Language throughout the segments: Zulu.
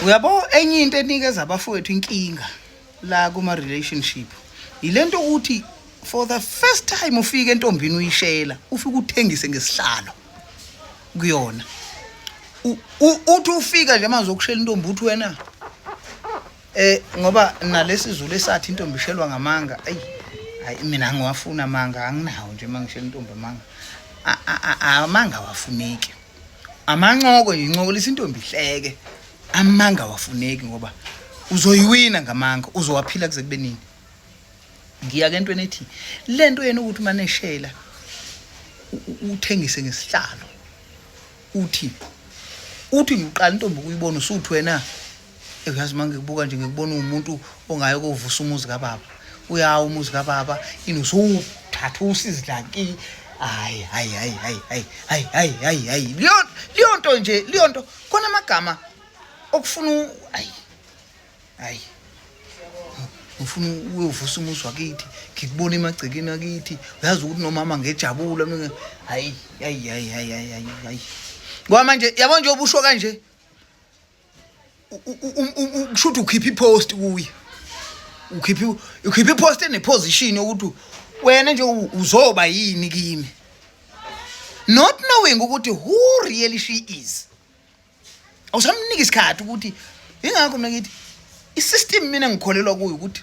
Uyabo, enye into enikeza abafowethu inkinga la kuma relationship yilento ukuthi for the first time ufike entombini uyishela, ufike uthengise ngesihlalo kuyona. Uthi ufika nje manje ukushela intombi, uthi wena ngoba nalesizulu esathi intombi ishelwa ngamanga. Ayi hayi, mina angiwafuna amanga, anginawo nje mangishela intombi amanga. Amanga awafuneki, amancoko nje, incokolisa intombi ihleke. Amanga awafuneki ngoba uzoyiwina ngamanga, uzowaphila kuze kube nini? Ngiya ke entweni ethi lento yena ukuthi maneshela uthengise ngesihlalo, uthi ngiqala intombi ukuyibona, usuthi wena, uyazi, uma ngikubuka nje ngikubona uwumuntu ongaye kovusa umuzi kababa, uyawa umuzi kababa ini, usuthatha usizi laki. Hayi hayi hayi hayi hayi hayi hayi hayi hayi, leyo nto nje, leyo nto khona amagama okufuna hayi hayi, ngifuna uyovusa umuzi wakithi, ngikubona emagcekeni akithi, uyazi ukuthi nomama ngejabula mina. Hayi hayi hayi hayi hayi hayi hayi, ngoba manje yabo nje obusho kanje, kusho ukuthi ukhipha ipost kuye, ukhipha ipost eneposition yokuthi wena nje uzoba yini kimi, not knowing ukuthi who really she is. Awusamnika isikhathi ukuthi ingakho mina ngithi isystem mina ngikholelwa kuyo ukuthi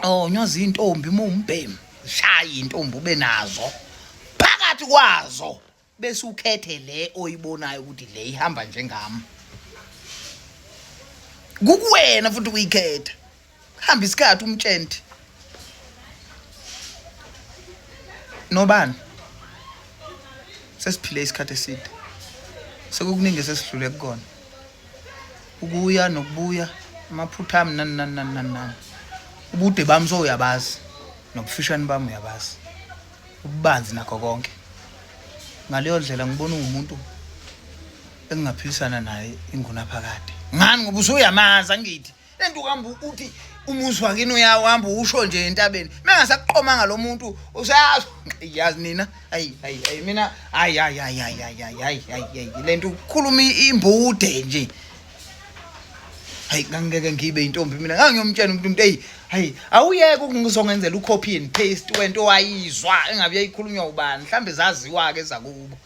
oh, nyoza intombi uma umbhemi, shaya intombi ube nazo phakathi kwazo, bese ukhethe le oyibonayo ukuthi le ihamba njengami. Kukuwena futhi ukuyikhetha, hamba isikhathi umtshente nobani. Sesiphile isikhathi eside, sekukuningi sesidlule kukona, ukuya nokubuya, amaphutha ami, nani nani nani nani nani. Ubude bami sowuyabazi, nobufishane bami uyabazi, ububanzi nakho konke. Ngaleyo ndlela ngibona uwumuntu engingaphilisana naye ingunaphakade. Ngani? Ngoba usuyamazi. Angithi lento uhamba uthi umuzi wakini, uyahamba usho nje entabeni, mengasakuqomanga lo muntu usayazi, yazi nina. Ayi ayi ayi, mina hayi hayi hayi hayi hayi hayi hayi hayi hayi, lento ukukhuluma imbude nje, hayi, ngangeke ngibe intombi mina. Ngangiyomtshela umuntu, hey hayi, awuyeke ukungizongenzela ucopy and paste wento wayizwa engabe yayikhulunywa ubani, mhlambe zaziwa ke zakubo.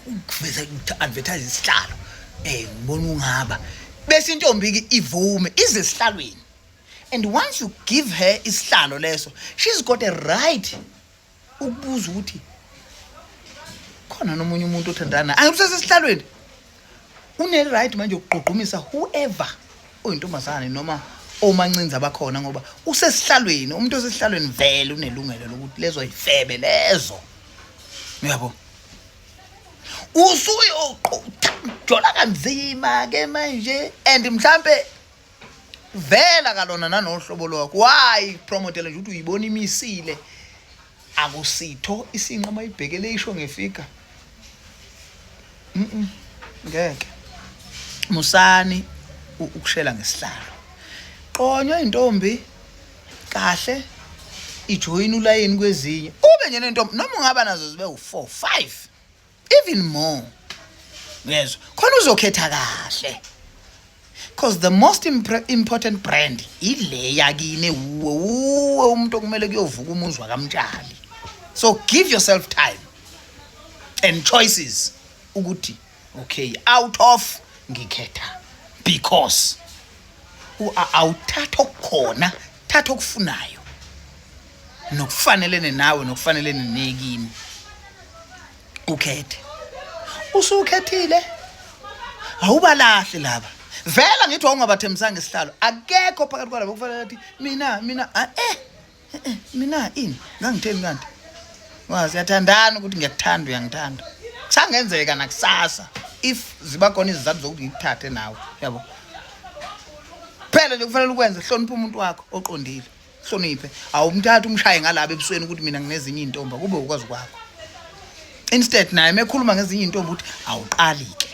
Ukuveza, advertise isihlalo, ngibona ungaba bese intombi ke ivume ize esihlalweni, and once you give her isihlalo leso, she's got a right ukubuza ukuthi khona nomunye umuntu othandana. Angikusesesihlalweni, une right manje ukugqugqumisa whoever oyintombazane noma omancinza abakhona, ngoba usesihlalweni. Umuntu osesihlalweni vele unelungelo lokuthi lezo yifebe lezo, uyabo. Usuyojola kanzima ke manje, and mhlambe vela kalona nanohlobo lwakho, why promotela nje ukuthi uyibona imisile, akusitho isinqa mayibhekele isho ngefika. Ngeke musani ukushela ngesihlalo. Qonywa intombi kahle, ijoyina ulayini kwezinye, ube nje nentombi noma ungaba nazo zibe u4, 5, even more, ngezwa khona uzokhetha kahle, because the most important brand ile yakini, uwe uwe umuntu okumele kuyovuka umuzi wakamtshali. So give yourself time and choices ukuthi okay, out of ngikhetha because awuthatha okukhona, thatha okufunayo nokufanelene nawe nokufanelene nekini, ukhethe. Usukhethile, awubalahle laba. Vela ngithi wawungabathembisanga isihlalo, akekho phakathi kwalabo kufanele athi mina mina ini ngangitheni kanti wa siyathandana, ukuthi ngiyakuthanda, uyangithanda, kusangenzeka nakusasa if ziba khona izizathu zokuthi ngikuthathe nawe, yabo. Phela nje kufanele ukwenze, hlonipha umuntu wakho oqondile, hloniphe. Awumthatha umshaye ngalabo ebusweni ukuthi mina nginezinye iy'ntombi, akube ukwazi kwakho. Instead naye mekhuluma ngezinye iy'ntombi ukuthi awuqali-ke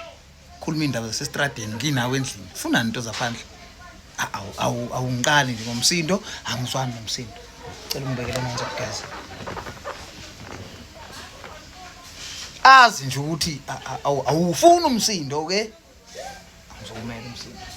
khuluma iy'ndaba zasestradeni, nginawe endlini, funani into zaphandle? Awungiqali nje ngomsindo, angizwani nomsindo. Cela ungibekele amanzi okugeza. Azi nje ukuthi awufuni umsindo ke. Ngizowumela umsindo.